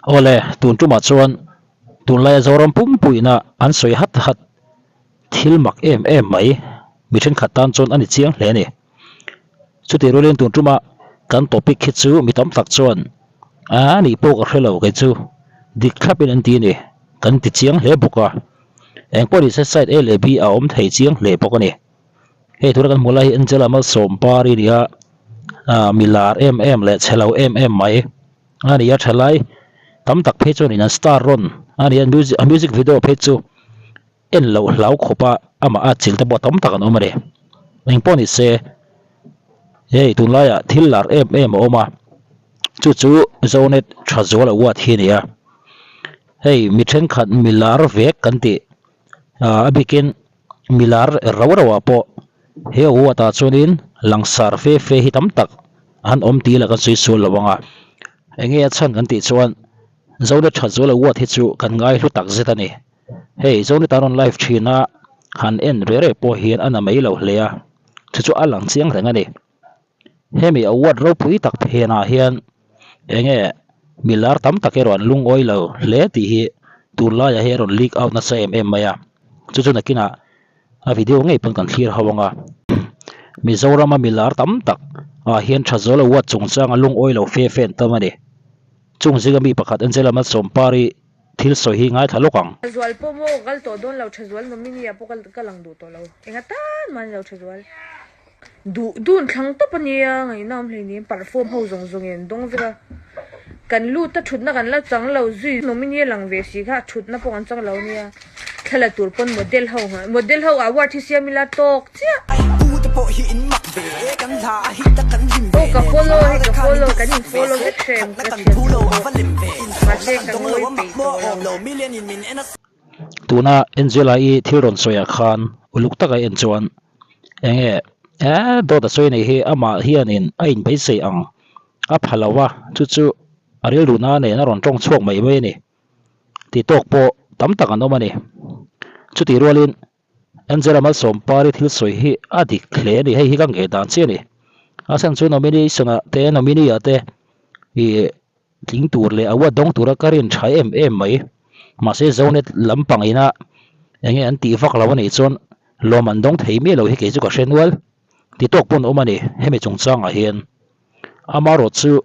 Awle, tun tumah chuan tunlaia Zoram pumpuina an sawi hat hat thil mak em em mai mi thenkhat tan chuan a ni chiang hle a ni. Chutih rualin tun tuma kan topic hi chu mi tam tak chuan a nih pawh ka hre lo kei chu dik thlapin an ti a ni, kan ti chiang hle bawk a. Eng pawh nise side A leh B a awm thei chiang hle bawk a ni. Hei tuna kan hmuh lai hi Angela Malsawmpar i nia mi lar em em leh chhe lo em em mai a ni a thalai tam tak phei chuan in an star rawn a ni a music a music video phei chu en loh hlau khawp a amah a chil te pawh tam tak an awm a ni engpawh ni se hei tunlaiah thil lar em em a awm a chu chu Zonet Thazual Award hi a ni a hei mi thenkhat mi lar vek kan tih a bikin. Milar rau rauah pawh he award ah chuanin langsar fe fe hi tam tak an awm tih lah kan sawi sual lo ang a, enge a chhan kan tih chuan Zonet Thatzual award hi chu kan ngai hlu tak zet a ni. Hei Zonet an rawn live thin a, han en reh reh pawh hian a na mai lo hle a, chu chu a lang chiang reng a ni. Hemi award ropui tak phenah hian enge milar tam tak erawh an lungawi lo hle tih hi tunlaiah hian a rawn leak out nasa em em mai a, chu chu nakinah a video ngei pawn kan thlir ho ang a. Mizorama milar tam tak ah hian Thazawl award chungchanga lungawi lo fe fe an tam a ni. Chung zinga mi pakhat Angela Malsawmpari thil sawi hi ngaithla lawk ang. Thazual pawh maw kal tawh dawn lo Thazual nominee ah pawh ka lang duh tawh lo enga tan mah ni lo Thazual. Duh dun thlang tawp a nia ngaihna awm hleinem perform ho zawng zawng in an dawng vek a kan lut a thutna kan la chang lo zui nominee a lang ve si kha thutna pawh kan chang lo nia thla la tur pawn model ho model ho award hi siam ila tawk chiah. Aw ka follow hei ka follow kan in follow vek hrem ka thian thu pawh mahse ka ngawi peih tawh lo. Tuna Angela i thil rawn sawiah khan uluk taka en chuan Enge eh dawt a sawi nei hi amah hianin a inbeisei ang a pha lo a, chu chu a rilru na nen a rawn tawng chhuak mai mai a ni tih tawk pawh tam tak an awm a ni. Chutih rualin Angela Malsawmpari thil sawi hi a dik hle a ni, hei hi ka ngei dan chiah a ni. A chhan chu nomination ah te nominee ah te ih tling tur leh award dawng tura ka rin tha em em mai. Mahse Zonet lampang ina enge an tih vak lo a nih chuan Lawm an dawng thei miah lo hi kei chu ka hre nual. Ti tawk pawn awm a ni hemi chungchangah hian. Amarawh chu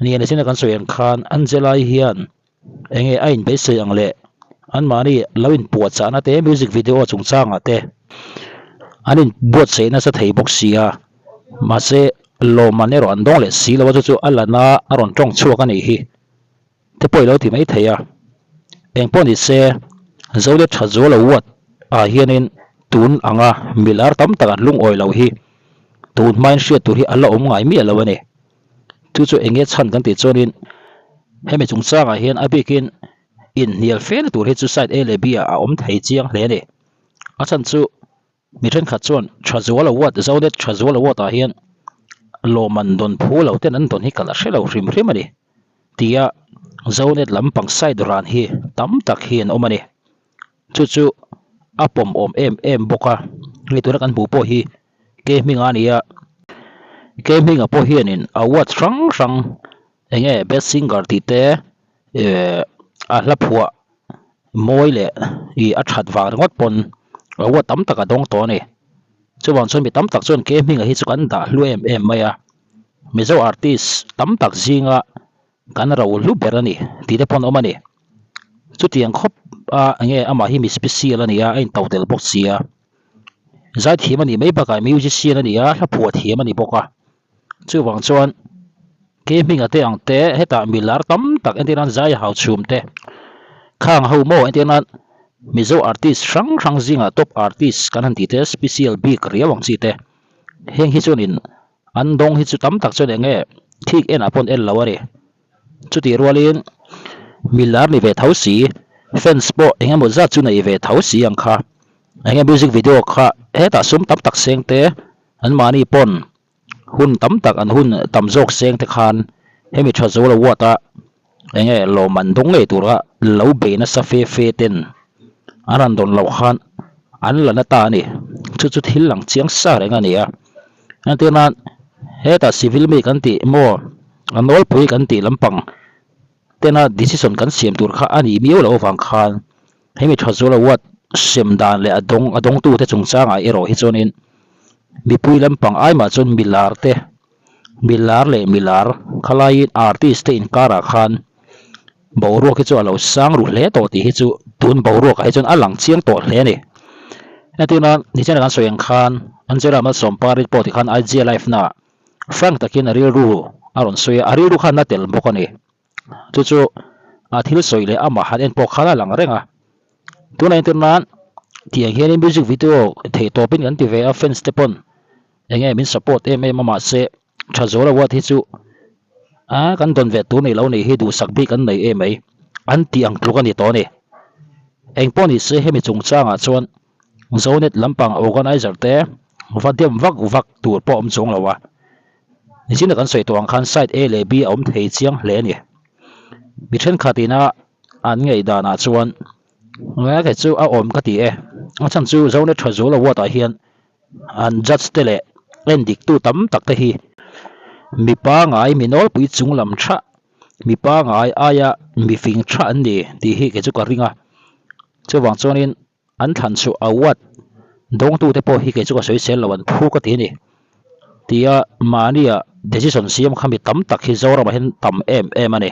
ni a china kan sawi ang khan Angela-i hian enge a inbeisei ang leh anmahni lo inpuahchahna te music video chungchangah te an inbuatsaih nasa thei bawk si a. Mahse lawm an erawh an dawng leh si lo a chu chu a lana a rawn tawng chhuak a nih hi. Te pawh i lo ti mai thei a, eng pawh ni se Zolet Thazual Award ah hianin tun anga milar tam tak an lungawi lo hi tun hmain hriat tur hi a la awm ngai miah lo a ni. Chu chu eng nge chhan kan tih chuanin hemi chungchangah hian a bikin inhnial fena tur hi chu side A leh B ah a awm thei chiang hle a ni. A chhan chu Mi thenkhat chuan Thazual Award, Zonet Thazual Award ah hian lawmman dawn phu lo ten an dawn hi ka la hre lo hrim hrim a ni tia Zonet lampang side ran hi tam tak hi an awm a ni. Chu chu a pawm awm em em bawk a, hei tuna kan hmuh pawh hi Ke Hminga a ni a, Ke Hminga pawh hianin award hrang hrang eng nge best singer tih te eh a hla phuah mawi leh ih a that vang ringawt pawn award tam tak a dawng tawh a ni. Chuvang chuan mi tam tak chuan ke hminga hi chu kan dah hlu em em mai a, Mizo artist tam tak zinga kan ro hlu ber a ni tih te pawn a awm a ni. Chutiang khawp a eng nge amah hi mi special a ni a, a in to tel bawk si a, zaithiam a nih mai bakah musician a ni a, hla phuah thiam a ni bawk a. Chuvang chuan ke hminga te ang te hetah milar tam tak entir nan zai hau chhum te khang ho maw entir nan Mizo artist hrang hrang zingah top artist kan han tih te special bik riau ang chi te heng hi chuanin an dawng hi chu tam tak chuan eng nge thik enah pawh an en lo a ni. Chutih rualin milar ni ve tho si fans pawh eng emaw zat chu nei ve tho si ang kha eng nge music video kha hetah sum tam tak seng te An mahni pawn hun tam tak an hun tam zawk seng te khan hemi tha zo lo uat a eng nge lawm an dawng ngei tura lo bei nasa fe fe ten an rawn dawn loh khan an la na ta a ni. Chu chu thil lang chiang sa reng a ni a. Entir nan hetah civil mi kan tih maw a nawlpui kan tih lampang. tena decision kan siam tur kha a nih miau loh avang khan hemi Thazual Award sem dan leh a dawng a dawngtute chungchangah erawh hi chuanin mipui lampang ai mah chuan milar te milar leh milar khalaiin artist te inkarah khan boruak hi chu a lo sang ru hle tawh tih hi chu tun boruakah hi chuan a lang chiang tawh hle a ni. Entirna nichina kan sawi ang khan Angela Malsawmpari pawh tikhan IG live naah Frank takin a rilru a rawn sawi a, a rilru khan a tel bawk a ni. Chu chu a thil sawi leh amah han en pawh khan a lang reng a. Tunah entir nan tiang hianin music video theih tawpin kan ti ve a, fans te pawn eng nge min support em em a mahse tha zual award hi chu a kan dawn ve tur ni lo nih hi duhsak bik an nei em mai an tih ang tluk a ni tawh a ni. Engpawh ni se hemi chungchangah chuan Zonet lampang organizer te va dem vak vak tur pawh a awm chuang lo a, nichina kan sawi tawh ang khan side A leh B a awm thei chiang hle a ni. Mi thenkhat ina an ngaihdanah chuan kei chu a awm ka ti e, a chhan chu Zonet Thazual Award ah hian an judge te leh en dik tu tam tak te hi mi pangai mi nawlpui chung lam tha mi pangai aia mi fing tha an ni tih hi kei chu ka ring a, chuvang chuanin An thlan chu award dawngtute pawh hi kei chu ka sawi sel lo an phu ka ti a ni. Tia mahnia decision siam kha mi tam tak hi Zoramah hian tam em em a ni.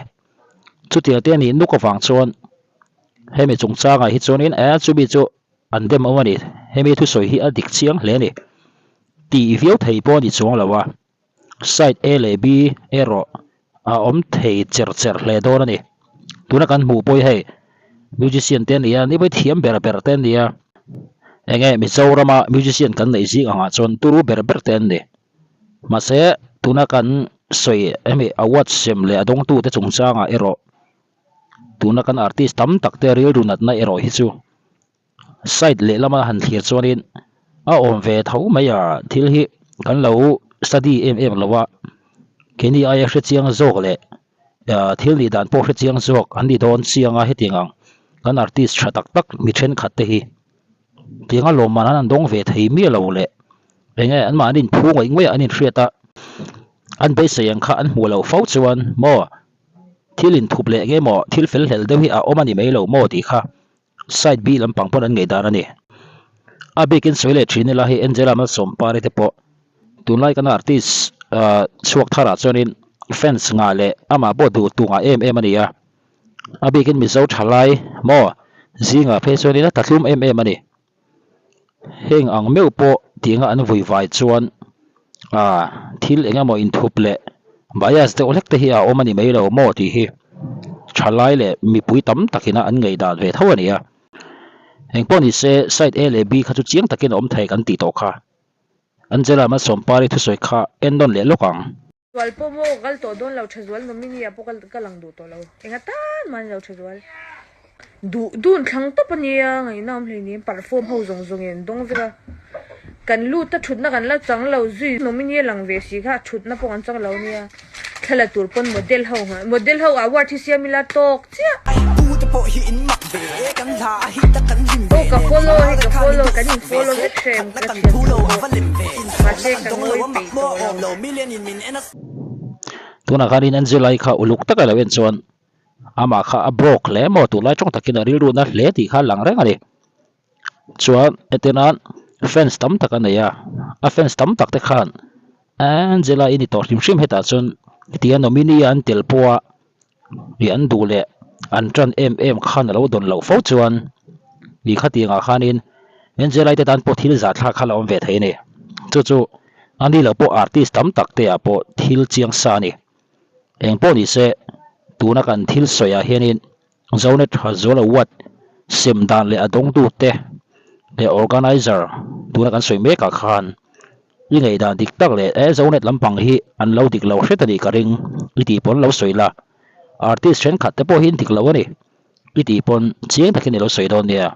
Chutiang te a nih nuk avang chuan hemi chungchangah hi chuanin eh chumi chu an dem awm a ni, hemi thusawi hi a dik chiang hle a ni tih viau thei pawh a ni chuang lo a. Side A leh B erawh a awm thei cher cher hle dawn a ni. Tuna kan hmuh pawh hi hei musician te a ni a, ni pawh hi thiam ber ber te a ni a, eng nge Mizorama musician kan neih zing angah chuan turu ber ber te an ni. Mahse tuna kan sawi hemi award sem leh a dawngtute chungchangah erawh tuna kan artist tam tak te rilru natna erawh hi chu Side lehlama han thlir chuanin a awm ve tho mai a, thil hi kan lo study em em lo a, keini aia hre chiang zawk leh ah thil nih dan pawh hre chiang zawk an ni dawn chiang a hetiang ang kan artist tha tak tak mi thenkhat te hi tianga lawmman an han dawng ve thei miah lo leh eng nge anmahni inphu ngawih ngawih a an inhriat a, an beisei ang kha an hmuh loh fo chuan maw thil inthup leh nge maw thil fel hlel deuh hi a awm a ni mai lo maw tih kha. Side B lampang pawn an ngaihdan a ni. A bikin sawi leh thin ila hei Angela Malsawmpari te pawh tunlai kan artist chhuak tharah chuanin fans ngah leh amah pawh duh tu ngah em em a ni a. A bikin Mizo thalai maw zingah phei chuanin a tlatlum em em a ni. Heng ang meuh pawh tianga an vui vai chuan thil eng emaw inthup leh bias deuh hlek te hi a awm a ni mai lo maw tih hi thalai leh mipui tam takin a an ngaihdan ve tho a ni a. Engpawh ni se side A leh B kha chu chiang takin a awm thei kan tih tawh kha. Angela Malsawmpari thusawi kha en nawn leh lawk ang. Zual pawh maw ka kal tawh dawn lo tha zual nominee ah pawh ka ka lang duh tawh lo enga tan mah ni lo tha zual duh dun thlang tawp a nia ngaihna awm hleinem perform ho zawng zawng in an dawng vek a kan lut a thutna kan la chang lo zui nominee a lang ve si kha thutna pawh kan chang lo nia thla la tur pawn model ho model ho award hi siam ila tawk chiah. Aw ka follow hei ka follow kan in follow vek hrem ka thian thu pawh mahse ka ngawi peih tawh lo. Tunah khanin Angela-i kha uluk taka lo en chuan amah kha a broke hle maw tunlai tawng takin a rilru na hle tih kha a lang reng a ni. Chuan hetiang fans tam tak a nei a, a fans tam tak te khan Angela-i ni tawh hrim hrim hetah chuan tia nominee an tel pawh a ih an duh leh an tan em em khan a lo dawn loh fo chuan ih khatiangah khanin Angela-i te tan pawh thil zahthlak kha la awm ve thei a ni. Chu chu a ni lo pawh artist tam tak te ah pawh thil chiang sa a ni. Eng pawh ni se tuna kan thil sawi ah hianin Zonet Thazual Award sem dan leh a dawngtu te leh organizer tuna kan sawi mek ah khan i ngaihdan dik tak leh e Zonet lampang hi an lo dik lo hret a nih ka ring i tih pawn lo sawi la artist thenkhat te pawh hi an dik lo a ni i tih pawn chiang takin i lo sawi dawn nia.